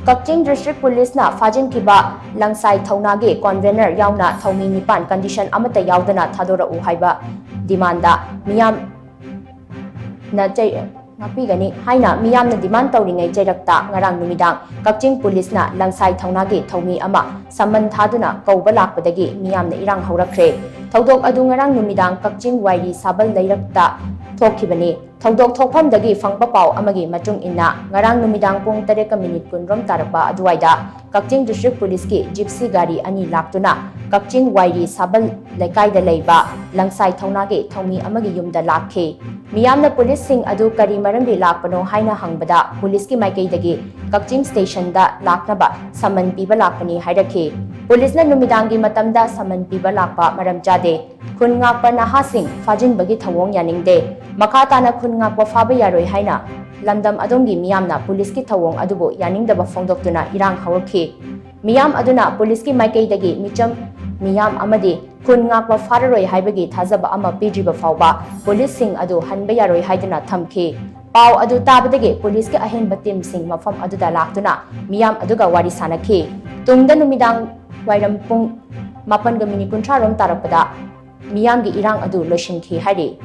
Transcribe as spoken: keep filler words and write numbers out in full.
ꯀꯛꯆꯤꯡ District Police ꯅ ꯐꯥꯖꯤꯟꯈꯤꯕ ꯂꯪꯁꯥꯏ ꯊꯧꯅꯥꯒꯤ convener ꯌꯥꯎꯅ ꯊꯧꯃꯤ ꯅꯤꯄꯥꯟ condition ꯑꯃꯠꯇ ꯌꯥꯎꯗꯅ ꯊꯥꯗꯣꯔꯛꯎ ꯍꯥꯏꯕ demandꯗ ꯃꯤꯌꯥꯝꯅ ꯆꯩ-, ꯉꯥꯛꯄꯤꯒꯅꯤ ꯍꯥꯏꯅ ꯃꯤꯌꯥꯝꯅ demand ꯇꯧꯔꯤꯉꯩ ꯆꯩꯔꯛꯇ ꯉꯔꯥꯡ ꯅꯨꯃꯤꯗꯥꯡ ꯀꯛꯆꯤꯡ police ꯅ ꯂꯪꯁꯥꯏ ꯊꯧꯅꯥꯒꯤ ꯊꯧꯃꯤ ꯑꯃ summon ꯊꯥꯗꯨꯅ ꯀꯧꯕ ꯂꯥꯛꯄꯗꯒꯤ ꯃꯤꯌꯥꯝꯅ ꯏꯔꯥꯡ ꯍꯧꯔꯛꯈ꯭ꯔꯦ꯫ ꯊꯧꯗꯣꯛ ꯑꯗꯨ ꯉꯔꯥꯡ ꯅꯨꯃꯤꯗꯥꯡ ꯀꯛꯆꯤꯡ ꯋꯥꯏꯔꯤ ꯁꯥꯕꯜ ꯂꯩꯔꯛꯇ ꯊꯣꯛꯈꯤꯕꯅꯤ꯫ ꯊꯧꯗꯣꯛ ꯊꯣꯛꯐꯝꯗꯒꯤ ꯐꯪꯕ ꯄꯥꯎ ꯑꯃꯒꯤ ꯃꯇꯨꯡ ꯏꯟꯅ, ꯉꯔꯥꯡ ꯅꯨꯃꯤꯗꯥꯡ ꯄꯨꯡ ꯇꯔꯦꯠꯀ minute ꯀꯨꯟ ꯔꯣꯝ ꯇꯥꯔꯛꯄ ꯑꯗꯨꯋꯥꯏꯗ ꯀꯛꯆꯤꯡ District Police ꯀꯤ Gypsy ꯒꯥꯔꯤ ꯑꯅꯤ ꯂꯥꯛꯇꯨꯅ ꯀꯛꯆꯤꯡ ꯋꯥꯏꯔꯤ ꯁꯥꯕꯜ ꯂꯩꯀꯥꯏꯗ ꯂꯩꯕ ꯂꯪꯁꯥꯏ ꯊꯧꯅꯥꯒꯤ ꯊꯧꯃꯤ ꯑꯃꯒꯤ ꯌꯨꯝꯗ ꯂꯥꯛꯈꯤ꯫ ꯃꯤꯌꯥꯝꯅ police ꯁꯤꯡ ꯑꯗꯨ ꯀꯔꯤ ꯃꯔꯝꯒꯤ ꯂꯥꯛꯄꯅꯣ ꯍꯥꯏꯅ ꯍꯪꯕꯗ, police ꯀꯤ ꯃꯥꯏꯀꯩꯗꯒꯤ ꯀꯛꯆꯤꯡ station ꯗ ꯂꯥꯛꯅꯕ summon ꯄꯤꯕ ꯂꯥꯛꯄꯅꯤ ꯍꯥꯏꯔꯛꯈꯤ꯫ Police ꯅ ꯅꯨꯃꯤꯗꯥꯡꯒꯤ ꯃꯇꯝꯗ summon ꯄꯤꯕ ꯂꯥꯛꯄ ꯃꯔꯝ ꯆꯥꯗꯦ꯫ ꯈꯨꯟ ꯉꯥꯛꯄ ꯅꯍꯥꯁꯤꯡ ꯐꯥꯖꯤꯟꯕꯒꯤ ꯊꯧꯑꯣꯡ ꯌꯥꯅꯤꯡꯗꯦ꯫ ꯃꯈꯥ ꯇꯥꯅ ꯈꯨꯟ ꯉꯥꯛꯄ ꯐꯥꯕ ꯌꯥꯔꯣꯏ ꯍꯥꯏꯅ ꯂꯝꯗꯝ ꯑꯗꯣꯝꯒꯤ ꯃꯤꯌꯥꯝꯅ police ꯀꯤ ꯊꯧꯑꯣꯡ ꯑꯗꯨꯕꯨ ꯌꯥꯅꯤꯡꯗꯕ ꯐꯣꯡꯗꯣꯛꯇꯨꯅ ꯏꯔꯥꯡ ꯍꯧꯔꯛꯈꯤ꯫ ꯃꯤꯌꯥꯝ ꯑꯗꯨꯅ police ꯀꯤ ꯃꯥꯏꯀꯩꯗꯒꯤ ꯃꯤꯆꯝ ꯃꯤꯌꯥꯝ ꯑꯃꯗꯤ ꯈꯨꯟ ꯉꯥꯛꯄ ꯐꯥꯔꯔꯣꯏ ꯍꯥꯏꯕꯒꯤ ꯊꯥꯖꯕ ꯑꯃ ꯄꯤꯗ꯭ꯔꯤꯕ ꯐꯥꯎꯕ police ꯁꯤꯡ ꯑꯗꯨ ꯍꯟꯕ ꯌꯥꯔꯣꯏ ꯍꯥꯏꯗꯨꯅ ꯊꯝꯈꯤ꯫ ꯄꯥꯎ ꯑꯗꯨ ꯇꯥꯕꯗꯒꯤ police ꯀꯤ ꯑꯍꯦꯟꯕ team ꯁꯤꯡ ꯃꯐꯝ ꯑꯗꯨꯗ ꯂꯥꯛꯇꯨꯅ ꯃꯤꯌꯥꯝ ꯑꯗꯨꯒ ꯋꯥꯔꯤ ꯁꯥꯅꯈꯤ꯫ ꯇꯨꯡꯗ ꯅꯨꯃꯤꯗꯥꯡ ꯋꯥꯏꯔꯝ ꯄꯨꯡ ꯃꯥꯄꯟꯒ minute ꯀꯨꯟꯊ꯭ꯔꯥ ꯔꯣꯝ ꯇꯥꯔꯛꯄꯗ ꯃꯤꯌꯥꯝꯒꯤ ꯏꯔꯥꯡ ꯑꯗꯨ ꯂꯣꯏꯁꯤꯟꯈꯤ ꯍꯥꯏꯔꯤ꯫